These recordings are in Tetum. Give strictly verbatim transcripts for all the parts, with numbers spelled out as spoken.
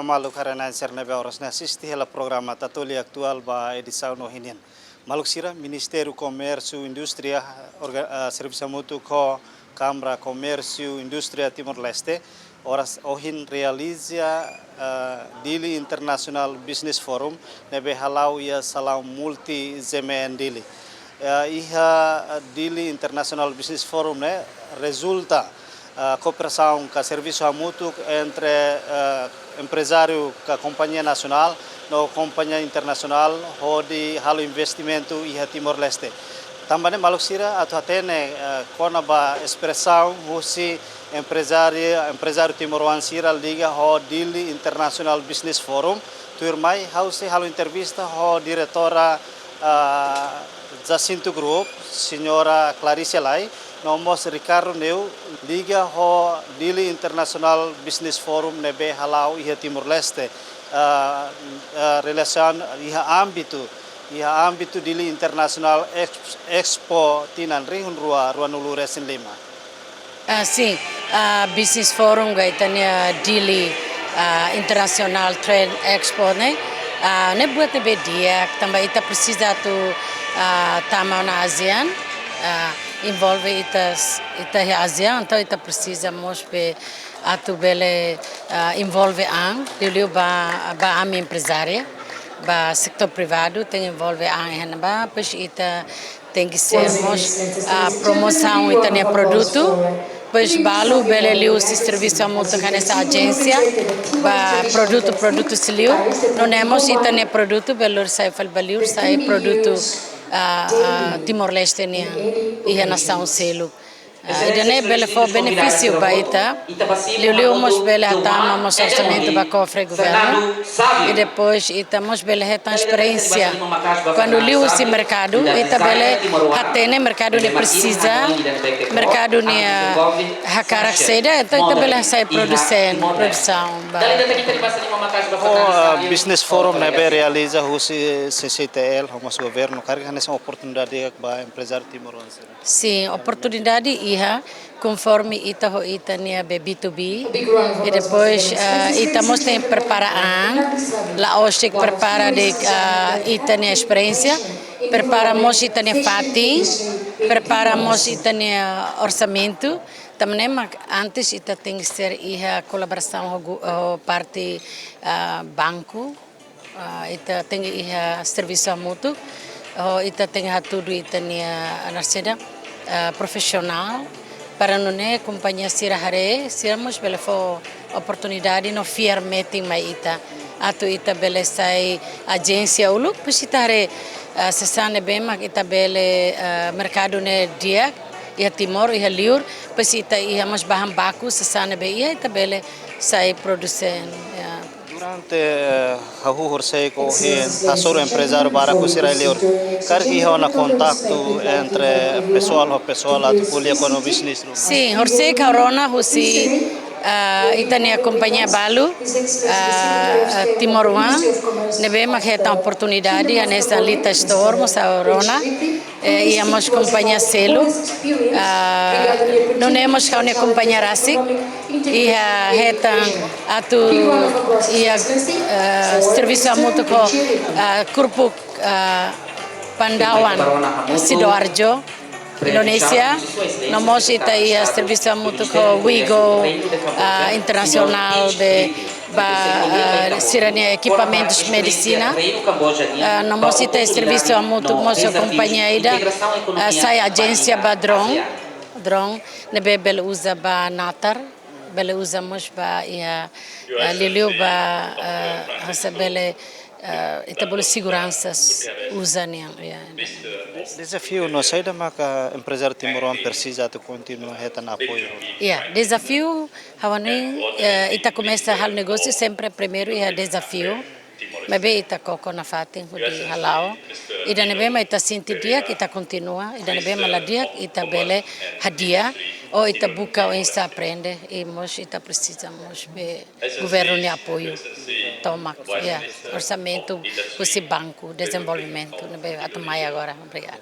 Maluk haree-na'in sira ne'ebé oras ne'e asiste hela programa Tatoli Atuál ba edisaun ohin nian. Maluk sira, Ministériu Komérsiu Indústria orga-, ah, servisu hamutuk ho Kámara Komérsiu Indústria Timor-Leste, oras ohin realiza, ah, Dili International Business Forum ne'ebé hala'o iha salaun Multi G M N Dili. Eh, iha Dili International Business Forum ne'e rezulta, eh, kooperasaun ka servisu hamutuk entre, eh, emprezáriu ka kompañia nasionál no kompañia internasionál hodi halo investimentu iha Timor-Leste. Tanba ne'e maluk sira atu hatene, eh, kona-ba espresaun husi emprezáriu, emprezáriu timoroan sira liga ho Dili International Business Forum. Tuirmai, ha'u sei halo entrevista ho diretora, ah, Jacinto Group, Señora Clarice Lai, no mós Ricardo Neu, liga ho Dili International Business Forum ne'ebé hala'o iha Timor-Leste, ah, ah, relasiona iha ámbitu, iha ámbitu Dili International Ex-, Expo tinan rihun rua, rua-nulu resin lima. Ah, sin, ah, Business Forum ka ita-nia Dili, ah, International Trade Expo ne'e, ah, ne'e buat ne'ebé di'ak, tanba ita presiza atu, ah, tama ona ASEAN, ah, envolve ita, ita iha ASEAN, entaun ita presiza mós be atu bele, ah, envolve an, liuliu ba, ba ami emprezária, ba setór privadu, tenke envolve an iha ne'ebá, depois ita tenke ser mós, ah, promosaun ita-nia produtu, depois balu bele liuhusi servisu hamutuk hanesan ajénsia, ba produtu, produtu sira liu, nune'e mós ita-nia produtu bele lori sai fali ba liur, sai produtu, ah, ah, Timor-Leste nian iha nasaun seluk. Ah, ida-ne'e bele fó benefísiu ba ita. Liuliu mós bele hatama mós orsamentu ba kofre governu. I depois ita mós bele hetan esperiénsia. Kuandu liuhusi merkadu, ita bele hatene merkadu ne'e presiza, merkadu ne'e, ah, hakarak saida, entaun ita bele sai produsen, produsaun ba. Ho, ah, Business Forum ne'ebé realiza husi C C T L, ho mós governu, karik hanesan oportunidade ba emprezáriu timoroan sira. Sin, oportunidade iha, konforme ita ho ita-nia be B two B. I depois, ah, ita mós tenke prepara an, la'ós de'it prepara de'it, ah, ita-nia esperiénsia, prepara mós ita-nia fatin, prepara mós ita-nia orsamentu. Tanba ne'e mak antes ita tenke ser iha kolaborasaun ho gu-, ho parte, ah, banku. Ah, ita tenke iha servisu hamutuk, ho ita tenke hatudu ita-nia, ah, naran saida, ah, profisionál, para nune'e kompañia sira haree, sira mós bele fó oportunidade no fiar metin mai ita. Atu ita bele sai ajénsia uluk, depois ita haree, ah, sasán ne'ebé mak ita bele, ah, merkadu ne'e di'ak, iha Timor, iha liur, depois ita iha mós bahan baku, sasán ne'ebé iha ita bele sai produsen, ya. Durante, eh, hahú horisehik ohin, hasoru emprezáriu barak husi rai-liur. Karik iha ona kontaktu entre pesoál ho pesoál atu ko'alia kona-ba business ruma? Sin, horisehik ha'u rona husi, ah, ita-nia kompañia balu, ah, ah, timoroan, ne'ebé mak hetan oportunidade, hanesan Lita Store, mós ha'u rona. Eh, iha mós kompañia seluk, ah, nune'e mós ha'u-nia kompañia rasik, iha hetan atu iha, eh, servisu hamutuk ho, ah, Kurupuk, ah, Pandawan, Sidoarjo, Indonézia, no mós ita iha servisu hamutuk ho Wigo, ah, Internasionál be, ba, ah, sira-nia ekipamentus medisina. Ah, no mós ita servisu hamutuk mós ho kompañia ida, ah, sai ajénsia ba drone, drone ne'ebé bele uza ba natar, bele uza mós ba iha, ah, liuliu ba, ah, hanesan bele, ah, ita bolu seguransa uza nian, ya. Dezafiu no saida maka emprezáriu timoroan presiza atu kontinua hetan apoiu? Ya, dezafiu, ha'u hanoin, eh, ita komesa halo negósiu sempre primeiru iha dezafiu. Maibé ita koko nafatin hodi hala'o. Ida ne'ebé mak ita sente di'ak, ita kontinua. Ida ne'ebé mak la di'ak, ita bele hadi'a. Ou ita buka oinsá aprende. I mós ita presiza mós be governu nia apoiu. Tomak, ya, orsamentu husi Banku Dezenvolvimentu ne'ebé atu mai agora. Obrigada.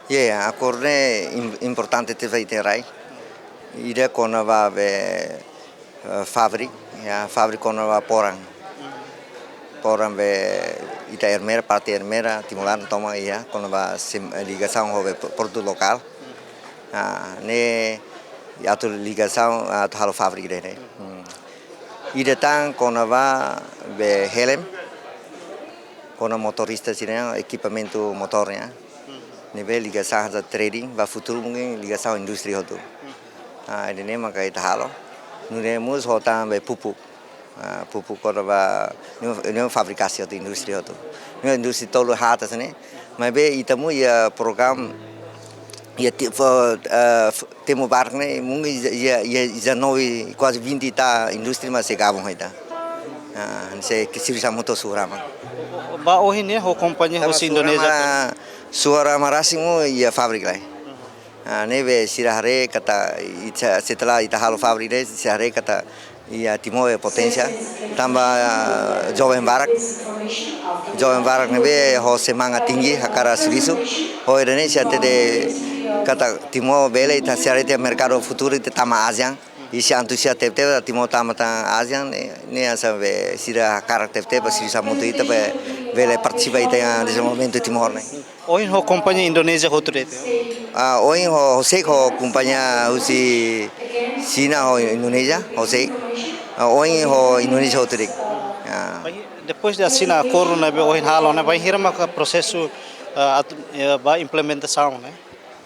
Ya, ya, akordu ne'e im-, importante tebes ba ita-nia rai. Ida kona-ba be, eh, fábrika, ya, fábrika kona-ba porang. Porang be ita Ermera, parte Ermera, Timor-Leste tomak iha, kona-ba sim-, eh, ligasaun ho be pro-, produtu lokál. Ah, ne'e atu ligasaun, atu halo fábrika ida-ne'e. Hmm. Ida tan kona-ba be helm, kona motorista sira-nia ekipamentu motor nian. Ne'ebé ligasaun hanesan trading, ba futuru mungkin ligasaun indústria hotu. Ah, ida-ne'e maka ita halo. Nune'e mós ho tan be pupuk. Ah, pupuk kona-ba, ne'e, ne'e fabrikasi hotu indústria hotu. Ne'e indústria tolu haat hanesan ne'e. Maibé ita mós iha programa, iha ti-, fo-, eh, f-, tempu barak ne'e, mungkin iha, iha, iha, iha nove, kuaze vinte ita indústria mak sei gabung ho ita. Ah, sei ke siri samuto Suhurama. Ba ohin ne'e ho kompañia husi Indonézia. Suhurama, Suhurama rasik mós iha fábrika lai. Ah, ne'ebé sira haree katak ita, setelah ita halo fábrika ne'e, sira haree katak iha Timor iha poténsia. Tanba, ah, joven barak. Joven barak ne'ebé ho semangat tinggi, hakarak servisu. Ho Indonézia hatete katak Timor bele, ita sira haree tiha merkadu futuru ita tama ASEAN. I sira antusias tebetebes, Timor tama tan ASEAN, ne'e, ne'e hanesan be sira hakarak tebetebes, sira samutu ita be bele partisipa ita-nia dezenvolvimentu Timor ne'e. Ohin ho kompañia Indonézia hotu de'it? Ah, ohin ho, ha'u sei ho kompañia husi Xina ho Indonézia, ha'u sei. Ah, ohin ho Indonézia hotu de'it. Ah. Bain, depois de asina akordu ne'ebé ohin halo ne'e, bainhira maka prosesu, ah, atu, eh, ba implementasaun ne'e?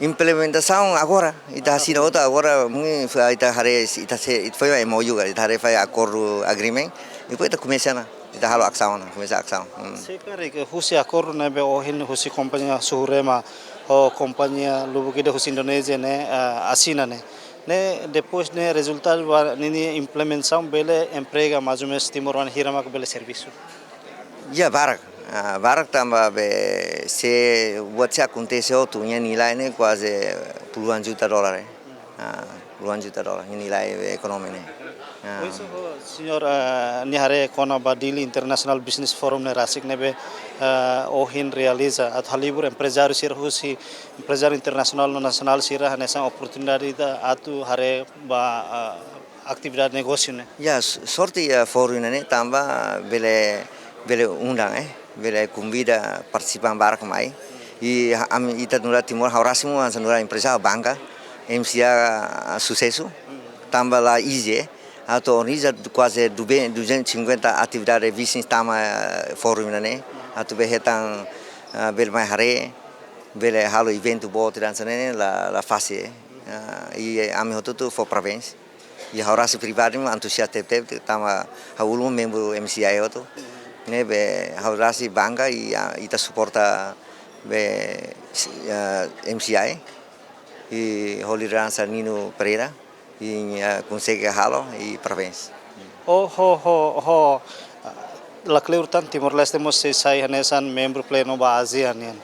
Implementasaun agora, ita asina hotu agora, mungkin ita haree, ita sei, ita fó M O U, ita haree fó akordu, agreement, depois ita komesa ona, ita halo asaun ona, komesa asaun. Hmm. Se karik husi akordu ne'ebé ohin husi kompañia Suhurama ho kompañia lubuk ida husi Indonézia ne'e, eh, asina ne'e. Ne'e depois ne'e rezultadu ba ninia implementasaun bele emprega mais ou menos timoroan hira mak bele servisu? Ya, barak. Ah, barak tanba be se buat sei akontese hotu, nia nilai ne'e kuaze puluhan juta dolar, eh. Ah, puluhan juta dolar, nia nilai be ekonomi ne'e. Ah. Pois, ho, señór, ah, nia haree kona-ba Dili International Business Forum ne'e rasik ne'ebé, ah, ohin realiza atu halibur emprezáriu sira husi, emprezáriu internasionál no nasionál sira hanesan oportunidade ida atu haree ba, ah, atividade negósiu ne'e. Ya, s-, sorte iha fórum ne'e tanba bele, bele undang, eh, bele konvida partisipan barak mai. I ha-, ami ita nu'udar Timor, ha'u rasik mós hanesan nu'udar emprezáriu bangga, M C I susesu, tanba la easy, eh. Atu organiza kuaze dube-, duzentos e cinquenta atividade business tama, eh, fórum ne'e. Atu be hetan, eh, bele mai haree, bele halo eventu boot hanesan ne'e, la, la fasil, eh. Ah, i, eh, ami hotu-hotu fó parabéns. I ha'u rasik pribadi mós antusias tebetebes tanba ha'u uluk membru M C I hotu. Ne'ebé ha'u rasik bangga i, ah, ita suporta be, ah, M C I. I ho lideransa Nino Pereira. I, ah, konsege halo i parabéns. Ho, ho, ho, ho, ah, la kleur tan Timor-Leste mós sei sai hanesan membru plenu ba ASEAN nian.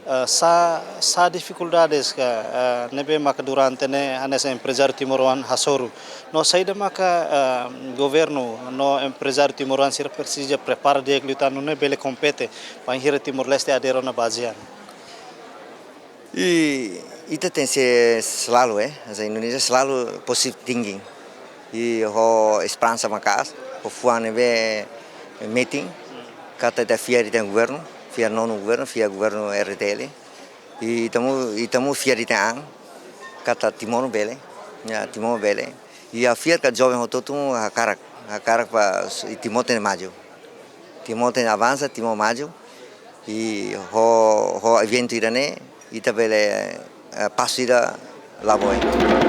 Eh, sá, sá difikuldades ka, eh, ne'ebé maka durante ne'e hanesan emprezáriu timoroan hasoru. No saida maka, eh, governu no emprezáriu timoroan sira presiza prepara di'ak liután nune'e bele kompete bainhira Timor-Leste adere ona ba ASEAN? I ita tenke selalu, eh, hanesan Indonézia selalu positive thinking. I ho esperansa maka'as, ho fuan ne'ebé metin, katak ita fiar ita-nia governu, fiar nonu governu, fiar governu R D T L. I ita mós, ita mós fiar ita-nia an, katak Timor bele, ya, Timor bele. I ha'u fiar katak joven hotu-hotu hakarak, hakarak para s-, Timor tenke maju. Timor tenke avansa, Timor maju. I ho, ho eventu ida-ne'e, ita bele, eh, pasu ida la'o ba oin.